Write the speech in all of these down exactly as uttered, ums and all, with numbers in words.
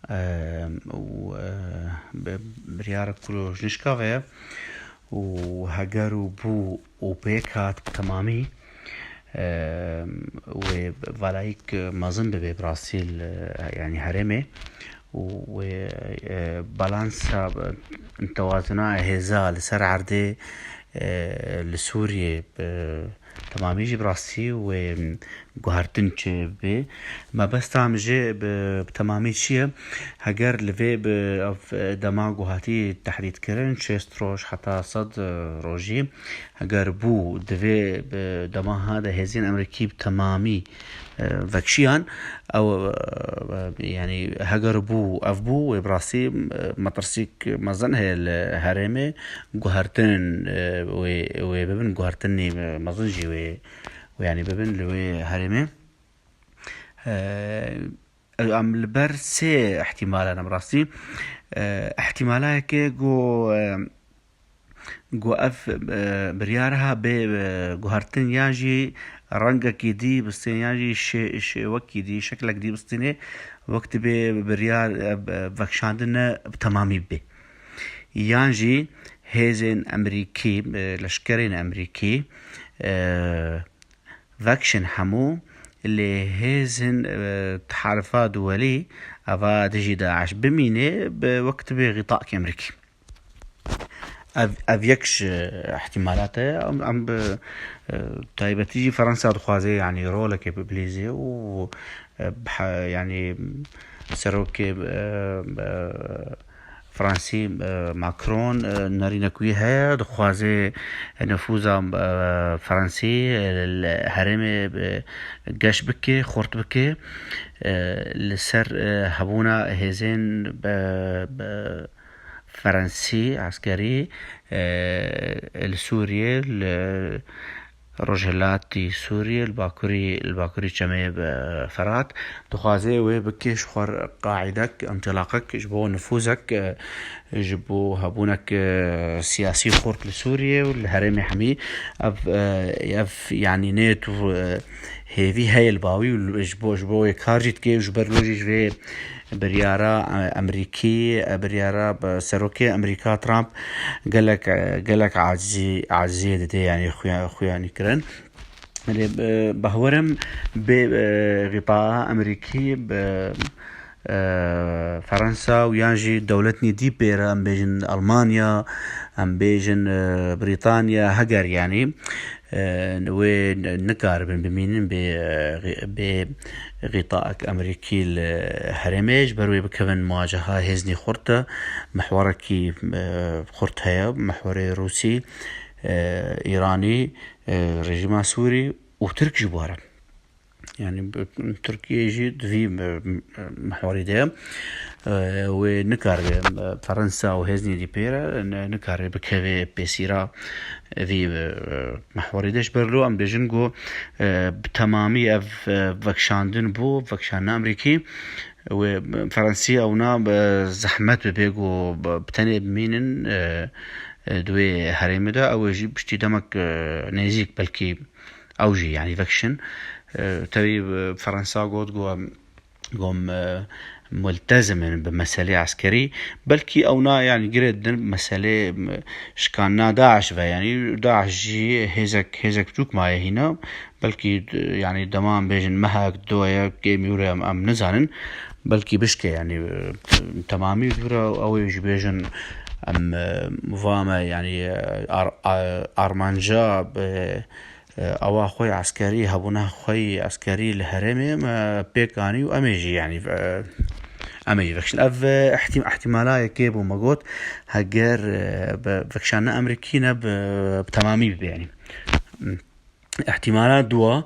Em, û, e, bi-, biryara ku ji nişka ve ye û heger û bû û pêk hat bi temamî, em, wê valayîk mezin bibe bi rastî li, yanî herêmê û wê, e, balansa, e, tewazuna hêza li ser erdê, e, li Sûriyê, e, temamî jî bi rastî wê guhertin çêbê. Mebesta em jê bi, bi temamî çi ye? Heger li vê bi ev dema ku hatî tehdîdkirin, şêst roj heta sed rojî, heger bû, divê bi dema ha de hêzên Amerîkî bi temamî, e, vekşiyan, ew, e, yanî heger bû, ev bû, wê bi rastî, e, metirsîk mezin heye li herêmê, guhertin, e, wê, wê bibin, guhertinê mezin jî wê, wê, yanî bibin li wê herêmê. E, em li ber sê ihtimalan em rastî. E, ihtimalayeke ku, e, ku ev, e, biryar ha bê, e, guhertin yan jî rengekî dî bistên yan jî şê-, şêwekî dî, şeklek dî bistêne, wek dibê biryar, e, vekşandin ne bi temamî bibê. Yan jî hêzên Emerîkî, e, leşkerên Emerîkî, e, vekşin hemû, lê hêzên, e, Tehalifa Duwelî, eva dijî DAIŞ bimîne, bi wek dibê xîtakê Emerîkî. Ev, ev yek ji ihtimalat e. Em, em bi, e, taybetî jî Fransa dixwaze, yanî rolekê bibilîze û, e, biha-, yanî serokê, e, e, Fransî, e, Macron, e, nerînek wî heye, dixwaze nifûza, e, Fransî, e, li herêmê, e, geş bike, xurt bike, e, li ser, e, hebûna hêzên, e, e, Fransî, eskerî, e, li Sûriyê, li Rojhilatî Sûriyê, li bakurî, li bakurî çemê, e, Ferat, dixwaze wê bike ji xwe re qaîdek, întilaqek, ji bo nifûzek, e, ji bo hebûnek, e, siyasî xurt li Sûriyê û li herêmê hemî. Ev, e, ev, yanî nêt û, e, hêvî heye li bawî û ji bo, ji bo wê kar jî dike û ji ber wê jî ji vê biryara, e, Emerîkî, e, biryara, e, serokê Emerîka Trump gelek, e, gelek acizî, aciziyê dide, yanî xuya-, xuyanî kirin. Lê, e, behwerim bê, e, xîtaa Emerîkî, bi, e, Fransa û yan jî dewletnî dî pê re, em bêjin Almanya, em bêjin, e, Brîtanya, heger yanî, e, wê nikaribin bimînin bê, e, xî-, bê xîtaek Emerîkî li herêmê, ji ber wê bikevin muwaceha hêzî xurt e, mihwarekî, e, xurt heye, mihwarê Rûsî, e, Îranî, e, rejîma Sûrî û Tirk ji bo re. Yanî bi-, Tirkiye jî di vî, e, mihwarî de ye. E, wê nikare, e, Fransa û hêzî dî pê re, ne-, nikare bikeve pêsîra vî, e, mihwarî de. Ji ber lo em bêjin ku, e, bi temamî ev, e, vekşandin bû, vekşandina Amerîkî, wê, e, Fransî ewna, e, zehmet bibe ku bi, bi tenê bimînin, e, e, di wê herêmê de. Ew ê jî piştî demek, e, nêzîk belkî ew jî, yanî, vekişin. E, tevî, e, Fransa got ku em, ku em, e, multezim in bi meselê eskerî. Belkî ewna, yanî, girê didin meselê, e, şikandina DAIŞ ve, yanî, DAIŞ jî hêzek, hêzek biçûk maye hîna. Belkî, e, yanî, dema em bêjin mehek, doyek, kêm wî re em, em nizanin. Belkî bişke, yanî, e, temamî wî re ew ê jî bêjin em, e, va me, yanî, e, ar-, a-, armanca, e, e, ewa xwe yê eskerî, hebûna xwe yê eskerî li herêmê me pêk anî û em ê jî, yanî, e, em ê jî vekişin. Ev, e, ihtim-, ihtimala yekê bû me got, heger, e, bi vekişandina Amerîkî ne bi, bi temamî bibe, yanî. Ihtimala dua,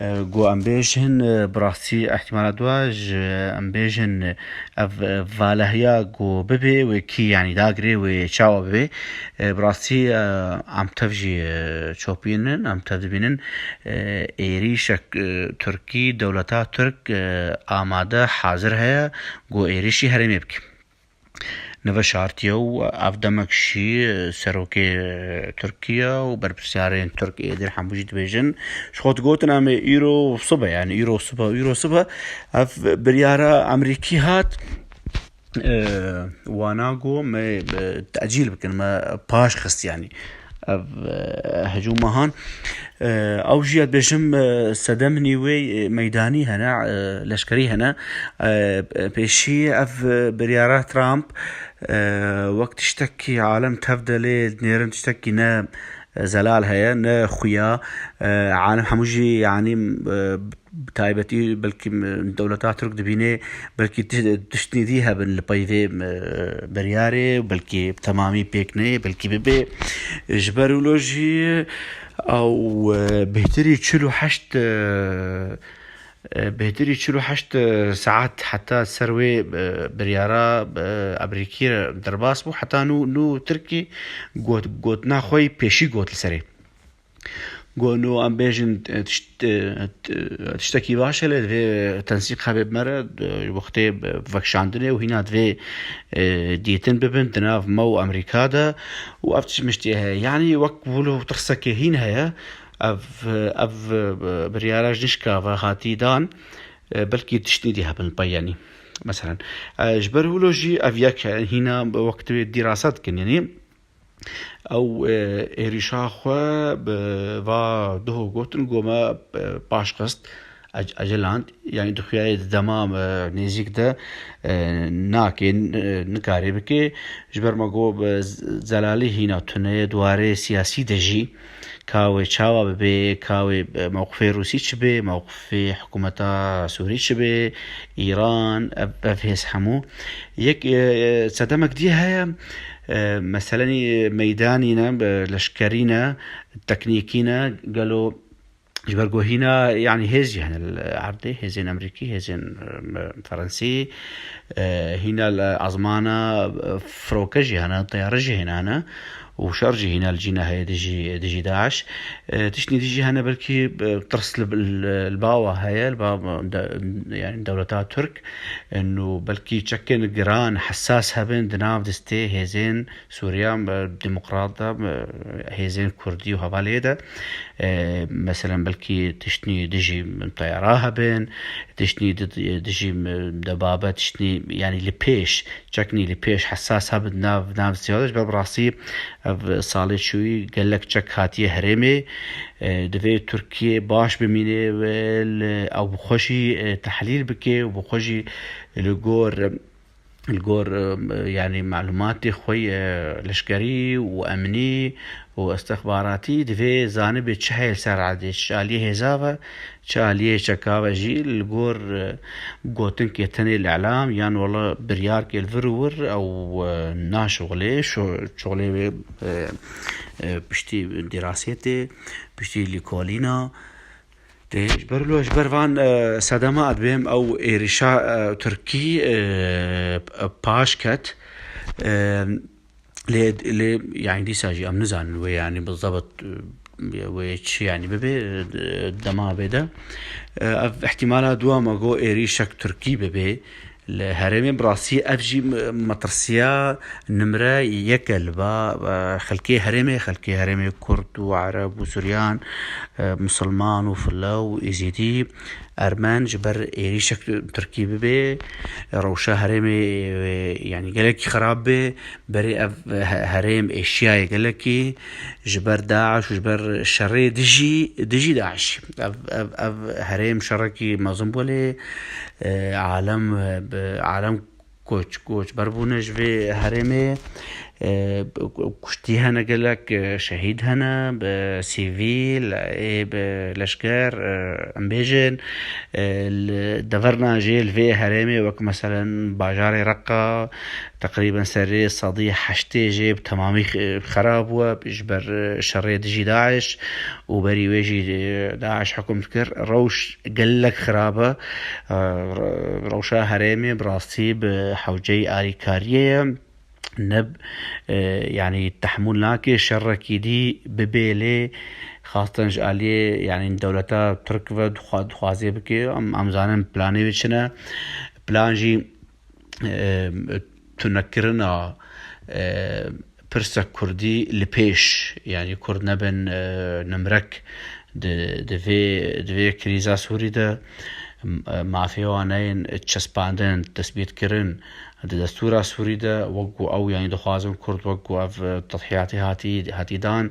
e, ku em bêjin, e, bi rastî ihtimala dua ji em bêjin, e, ev, e, valehiya ku bibe wê kî, yanî dagirê wê çawa bibe, e, bi rastî, e, em tev jî, e, çopînin, em tev dibînin, e, êrîşek, e, Tirkî, dewleta Tirk, e, amade, hazir heye ku êrîşî herêmê bike. Niveşartiye û ev demek şî, e, serokê, e, Tirkiye û berpirsyarên Tirk êdir hemû jî dibêjin. Ji xwe digotin em ê îro sibe, yanî îro sibe, îro sibe. Ev biryara Amerîkî hat. e, wana got me, e, tecîl bikin, me paş xist, yanî ev, e, hicûma han. E, ew jî ez dibêjim, e, sedemên wê, e, meydanî hene, e, leşkerî hene. E, pêşî ev, e, biryara Trump, e, wek tiştekî alem tev de lê nêrin, tiştekî ne, e, zelal heye, ne xuya. E, alem hemû jî, yanî, e, bi taybetî belkî, e, dewleta Tirk dibînê, belkî ti-, tiştî dî hebin li pey vê, e, biryarê, belkî bi temamî pêk neyê, belkî bibe. Ji ber wilo jî ew, e, bêhtirî çil û heşt, e, e, bêhtirî çil û heşt, e, saet heta ser wê, e, biryara, e, Amerîkî re derbas bû. Heta nû, nû Tirkî got-, gotina xwe yî pêşî got li serê. Got, nû em bêjin, e, tişt-, e, t-, tiştekî baş e, lê divê tensîq hebe bi me re, e, wextê vekişandinê û hîna divê, e, dîtin bibin di nav me û Amerîka de û ev tişt miştê heye. Yanî wek wilo tirsekê hîn heye, ev, ev, e, biryara ji nişka ve hatî dan, e, belkî tiştî dî hebin pey, yanî. Meselen, e, ji ber wilo jî ev yek hîna wek divê dîrasa dikin, yanî. Ew, e, êrîşa xwe bi va duho gotin, got me, e, paş xist, ec-, eceland, yanî dixuyaye di dema, e, nêzîk de, e, nake, n-, e, nikare bike. Ji ber me got, bi z-, zelalî hîna tune ye, di warê siyasî de jî, ka wê çawa bibe, ka wê, e, mewqifê Rûsî çi be, mewqifê hikûmeta Sûrî çi be, Îran, ev, ev hêz hemû. Yek, e, e, sedemek dî heye, e, meselenî meydanî ne, e, leşkerî ne, teknîkî ne, gelo ji ber ku hîna, yanî hêz jî hene li erdê, hêzên Amerîkî, hêzên, e, Ferensî, e, hîna li ezmana, e, firoke jî hene, teyare jî hêna hene û şer jî hîna li cîna heye dijî, dijî DAIŞ. E, tiştî dijî hene belkî, e, tirs li, li, li bawa heye, li ba, de, yanî dewleta Tirk. E, nû belkî çekên giran, hesas hebin di nav destê hêzên Sûriya, e, Demokrat de, e, hêzên Kurdî û hevalê de. E, meselen belkî tiştî dijî teyara hebin, tiştî di-, dijî, e, debabet, tiştî, yanî li pêş, çeknî li pêş hesas hebin nav, nav ziyade. Ji ber bi rastî ev salê çûyî gelek çek hatiye herêmê. E, divê Tirkiye baş bimîne ve li ew bi xwe jî, e, tehlîl bike û bi xwe jî li gor, li gor, e, yanî malûmatê xwe yê leşkerî û emnî û istixbaratî divê zanibe çi heye li ser erdê, çi aliyê hêza ve, çi aliyê çeka ve jî li gor, e, gotinkê tenê li îlam yan wela biryarkê li vir û wir ew, e, naşixulê, şo-, şixulê wê, e, e, piştî dîrasê tê, piştî lîkolîna. Tê ji ber wilo, ji ber van, e, sedema, ez dibêm ew êrîşa, e, Tirkî, e, paş ket. E, lê, lê, yanî dîsa jî em nizanin wê, yanî bi zebit, e, wê çi, yanî bibe, e, dema bê de. E, ev ihtimala dua me got êrîşek Tirkî bibe. Li herêmê bi rastî ev jî me-, metirsiya nimre yek e li ba, e, xelkê herêmê, xelkê herêmê Kurd û Ereb û Suryan, e, Musulman û File û Êzîdî, Ermen ji ber êrîşek Tirkî bibe, rewşa herêmê, e, yanî gelekî xirab be, berê ev he-, herêm êşiyaye gelekî, ji ber DAIŞ û ji ber şerê dijî, dijî DAIŞ. Ev, ev, ev herêm şerekî mezin bû lê, e, alem, e, bi, alem koç, koçber bûne ji vê herêmê. E, kuştî hene gelek, e, şehîd hene, bi sivîl, ê bi leşker, e, em bêjin, e, li deverna jê li vê herêmê wek meselen bajarê Reqa, teqrîben serê sedî heştê jê bi temamî x-, xerab bûye ji ber, e, şerê dijî DAIŞ û berî wê jî, e, DAIŞ hukm dikir. Rewş gelek xirab e. E, re-, rewşa herêmê bi rastî bi hewceyî alîkariyê ye. Ne, e, yanî tehmûl nake şerekî dî bibe lê xastan ji aliyê, yanî dewleta Tirk ve dixwa-, dixwazê bike. Em, em zanin planê wê çi ne. Plan jî, e, tunekirina, e, pirsa Kurdî li pêş, yanî Kurd nebin, e, nimrek di, di vê, di vê krîza Sûrî de. mafê wan neyên çespandin, tesbîtkirin di destûra Sûrî de, wek ku ew, yanî, dixwazin Kurd, wek ku ev, e, tedhiyatê hatî, hatî dan,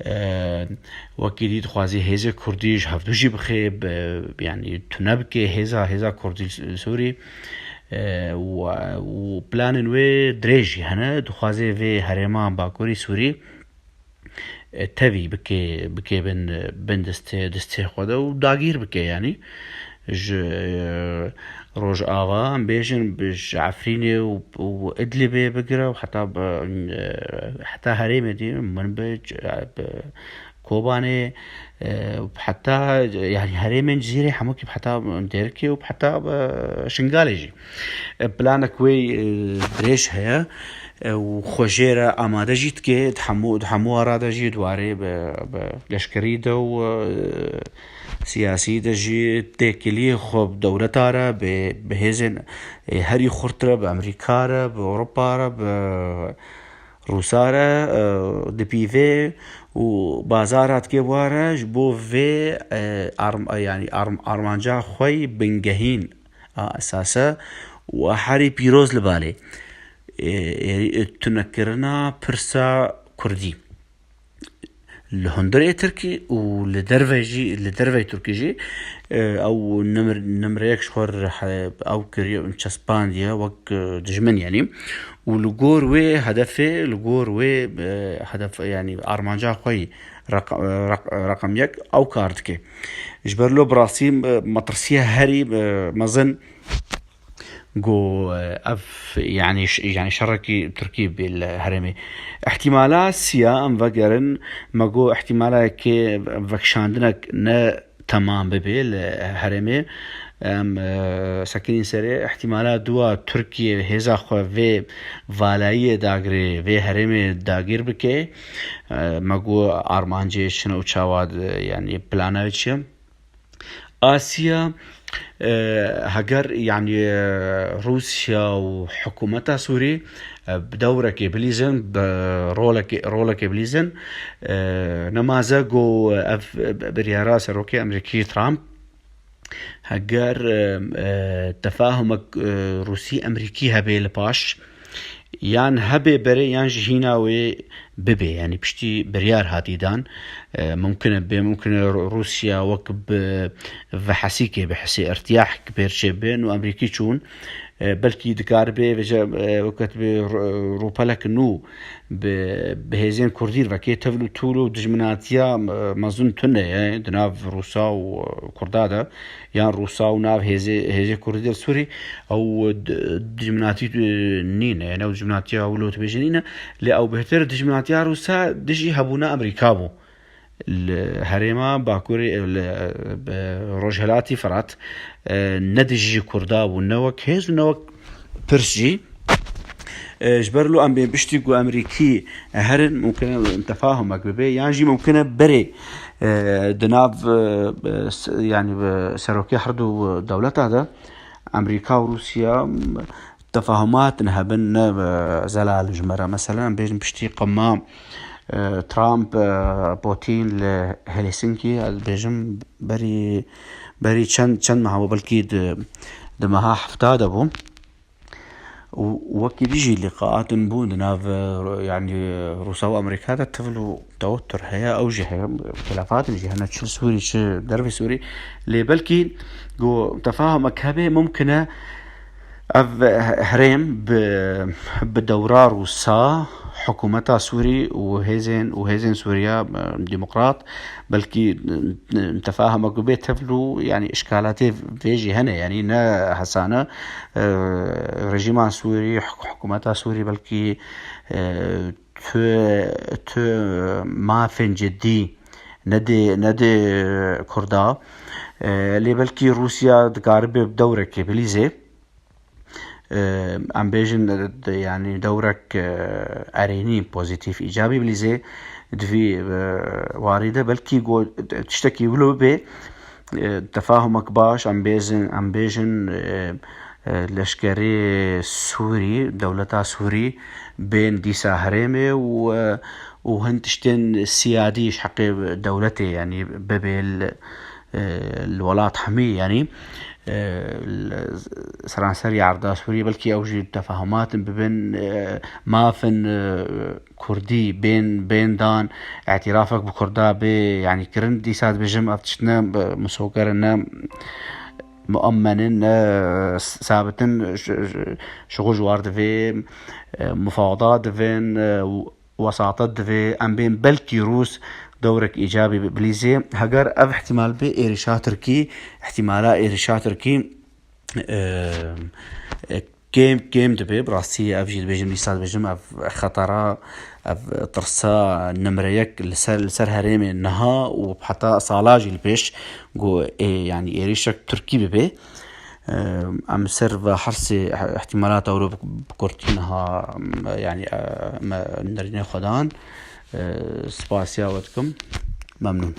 e, wekî dî dixwazî hêzê Kurdî ji hevdû jî bixê, bi, yanî, tune bike hêza, hêza Kurdî Sûrî, e, û, û planên wê dirêj jî hene, dixwazê vê herêma Bakurî Sûrî, e, tevî bike, bike bin, bin destê, destê xwe de û dagîr bike, yanî. Ji, e, Rojava, em bêjin, bi, ji Efrînê û, û Idlibê bigire û heta bi, e, heta herêmê dî, min bi, bi Kobanê, e, heta, yanî, herêmên Cizîrê hemûkî heta Dêrikê û heta, e, Şingalê jî. E, planek wê, e, dirêj heye, e, û xwe jê re amade jî dike, di hemû, di hemû ara de jî di warê bi, bi leşkerî de û, e, siyasî de jî têkiliyê xwe bi dewleta re, bi, bi hêzên, e, herî xurt re, bi Amerîka re, bi Ewropa re, bi Rûsa re, e, dipîve û bazara dike ware ji bo vê, e, arm-, yanî arm-, armanca xwe yî bingehîn a esase û a herî pîroz li balê, e, e, tunekirina pirsa Kurdî. Li hundirê Tirkî û li derve jî, li dervey Tirkî jî, e, ew nimr-, nimreyek ji xwe re he-, ew kiriye û çespandiye wek, e, dijmin, yanî. Û li gor wê hedefê, li gor wê, e, hedef, yanî armanca xwe yî req-, req-, reqem yek ew kar dike. Ji ber lo bi rastî, e, metirsiya herî, e, mezin ku, e, ev, yanî ş-, yanî şerekî Tirkî bê li herêmê. Îhtîmala siya em vegerin, me got îhtîmala yekê vekişandinek ne temam bibe li herêmê. Em, e, sekinîn serê. Îhtîmala dua Tirkiye hêza xwe vê valayiyê dagirê, vê herêmê dagir bike. E, me got armancê çi ne û çawa, e, yanî plana wê çi ye? Asiya, e, heger, yanî, e, Rûsya û hikûmeta Sûrî, e, bi dewrekê bilîzin, bi rolekê, rolekê bilîzin, e, nemaze ku ev biryara serokê Amerîkî Trump, heger, e, e, tefahumek, e, Rûsî-Amerîkî hebe li paş, yan hebe berê yan jî hîna wê bibe, yanî piştî biryar hatî dan, e, mumkin e bê, mumkin e Rû-, Rûsya wek bi vehesîkê, bi hisê irtiyahek pêr çê bin û Amerîkî çûn, e, belkî dikaribe vêje, e, weketibê rû-, rûpelek nû bi, bi hêzên Kurdî vekê tevl û tûl û dijminatiya, e, mezin tune ye di nav Rûsa û Kurda de. Yan Rûsa û nav hêzê, hêzê Kurdî li Sûrî, ew di-, dijminatî, e, nîne, yani ew dijminatiya wilo dibêjin nîne, lê ew bêhtir dijminatiya Rûsa dijî hebûna Amerîka bû. Li herêma Bakurê, li, bi Rojhelatî Firat, e, ne dijî Kurda bû, ne wek hêz û ne wek pirs jî. E, ji ber lo em bê piştî ku Amerîkî herin, mumkin e tefahumek bibe, yan jî mumkin e berê, e, di nav, e, s-, yanî bi serokê herdu dewleta de, Amerîka û Rûsya, m, tefahumat hebin, ne, e, zelal ji me re. Mesela, em bêjin piştî qema, e, Trump, e, Putin li Helsinki, ez bêjim berî, berî çend, çend meha bû, belkî di, di meha hefta de bû. Û wekî dî jî lîqaat in bûn di nav, e, yanî Rûsa û Amerîka de tivl û tewettur heye, ew jî heye, xilafatin jî hene, çi li Sûrî, çi dervê Sûrî. Lê belkî ku tefahumek hebe, mumkin e ev herêm bi, bi dewra Rûsa, hikûmeta Sûrî û hêzên, û hêzên Sûriya, e, Demokrat, belkî, e, tefahumek bê tevl û, yanî, îşkalatê vê jî hene, yanî ne hesane. E, rejîma Sûrî, hik-, hikûmeta Sûrî belkî, e, tu, tu mafên cidî nedê, nedê Kurda. E, lê belkî Rûsya dikaribe bi dewrekê bilîzê. E, em bêjin, e, de, yanî dewrek, e, erênî, pozîtîf, îcabî bilîzê di vî, e, warî de belkî go-, tiştekî wilo bibe, e, tefahumek baş, em bêzin, em bêjin, e, e, leşkerê Sûrî, dewleta Sûrî bên dîsa herêmê û, e, û hin tiştên siyadî ji heqê dewletê, yanî bibê li, e, li welat hemî, yanî, e, li seranserî erda Sûriyê, belkî ew jî tefahumatin bibin, e, mafin, e, Kurdî bên, bên dan, îtirafek bi Kurda bê, yanî, kirin, dîsa dibêjim, ev tişt ne, e, misoger in, ne muemmen in, ne sabitin, ş-, ş-, şixul ji war divê, e, mufawada divin, e, û wesatet divê, em bên belkî Rûs dewrek îcabî bi-, bilîzê. Heger ev ihtimal bê, êrişa Tirkî, ihtimala êrişa Tirkî, e, e, kêm, kêm dibe. Bi rastî ev jî dibêjim, dîsa dibêjim, ev xetera, ev tirsa nimre yek li ser, li ser herêmê niha û heta sala jî li pêş ku ê, yanî êrişek Tirkî bibe. Em ser ve hersê ihtimalata ew bi kurtî niha, em, yanî, em, nirînê xwe dan. Spasiya we dikim. Memnûn.